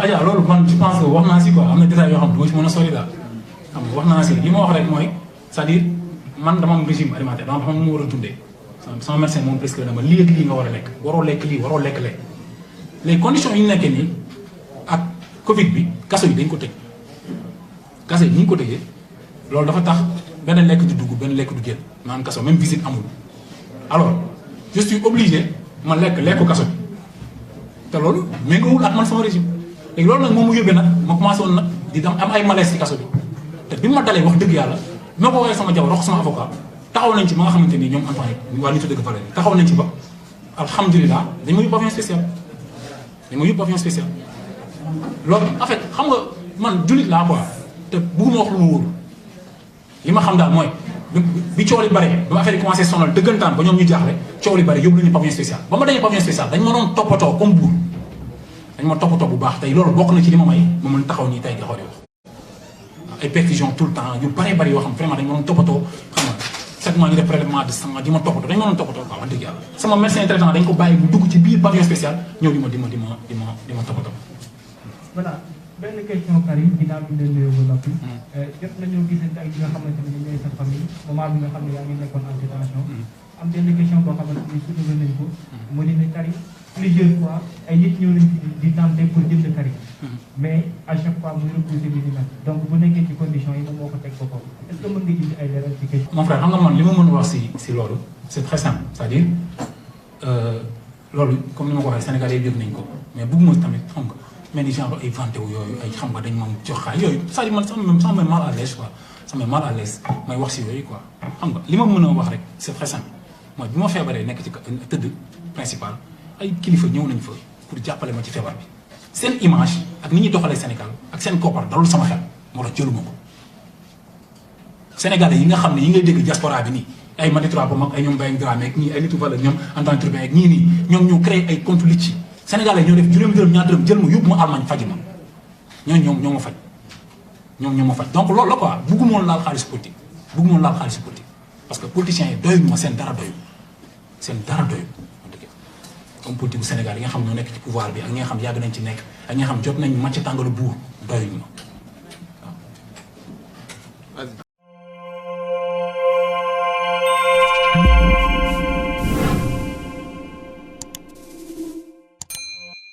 waaw Adja loolu man je pense que wax naa si quoi am na détails yoo xam ne du ma si mën a sori daal xam nga wax naa si li ma wax rek mooy c'est-à-dire man dama am régime alimentaire dama xam mu war a dundee sama médecin moom presque dama lii ak lii nga war a lekk waroo lekk lii waroo lekk lekk les conditions yi ñu nekkee nii ak Covid bi kaso yi dañ ko tëj kaso yi ni ñu ko tëjee loolu dafa tax benn lekk du dugg benn lekk du génn maanaam kaso même visite amul alors je suis obligé ma lekku kaso bi te loolu méngoowul ak man sama régime léegi loolu nag moom mu yóbbee nag ma commencé woon nag di am ay malaise ci kaso bi te bi ma dalee wax dëgg yàlla bi ma ko waxee sama jabar wax sama avocat taxaw nañ ci ba nga xamante ni ñoom Antoine waa nitu dëgg fale taxaw nañ ci ba alhamdulilah dañ ma yóbbu avion spécial loolu en fait xam nga man jullit laa quoi te bugguma wax lu mu wóor li ma xam daal mooy bi coow li bare ba ma affaire yi commencé sonal dëggantaan ba ñoom ñu jaaxle coow li bare yóbbu nañu pavillon spécial ba ma dañee pavillon spécial dañ ma doon toppatoo comme buur dañ ma toppatoo bu baax tey loolu bokk na ci li ma may ma mën taxaw nii tey di xaw di wax ay perfusion tout le temps yu bare bari yoo xam vraiment dañ ma doon toppatoo xam nga chaque mois ñu def prélèvement de sang di ma toppatoo dañ ma doon toppatoo quoi wax dëgg yàlla sama médecin traitant dañ ko bàyyi mu dugg ci biir pavillon spécial ñëw di ma toppatoo. Voilà benn question Karim ginnaaw bi ñu leen nuyoo ba noppi. jot nañoo gisante ak ñi nga xamante ne ñooy sa famille moment bi nga xam ne yaa ngi nekkoon en détention. am benn question boo xamante ni soulevé nañ ko. mu ne Karim plusieurs fois ay nit ñëw nañ di tenter pour jënd Karim. mais à chaque fois muy repousser li ni nag donc bu nekkee ci condition yi moom moo ko teg boppam est-ce que mën nga indi ay leeral ci question. mon frère xam nga man li ma mën a wax si loolu c'est très simple c'est-à-dire loolu comme ni ma ko waxee Sénégalais yi yëg nañ ko mais bëgguma tamit xam nga. mais ni genre ay vanté wu yooyu ay xam nga dañ ma jox xaay yooyu c'est-à-dire man ça me met mal à l'aise quoi ça me met mal à l'aise may wax si yooyu quoi xam nga li ma mën a wax rek c'est très simple mooy bi ma feebaree nekk ci tëdd principal ay kilifa ñëw nañ fa pour jàppale ma ci feebar bi seen image ak ni ñuy doxalee Sénégal ak seen koppar dalul sama xel moo tax jëluma ko Sénégalais yi nga xam ne yi ngay dégg diaspora bi nii ay Madi Trois Pommes ak ay ñoom Mbaye Dramé ak ñii ay nitu valeur ñoom Antoine Trubin ak ñii nii ñoom ñoo créé ay compte litchi Sénégalais ñoo def juróom dërëm ñaar dërëm jël ma yóbbu ma Allemagne faji ma ñoo ma faj ñoo ma faj donc loolu la quoi bëgguma woon laal xaalis politique parce que politiciens yi doyuñu ma seen dara doyu comme politique bu Sénégal yi nga xam ñoo nekk ci pouvoir bi ak ñi nga xam yàgg nañ ci nekk ak ñi nga xam jot nañ màcc tàngalu buur doyuñu ma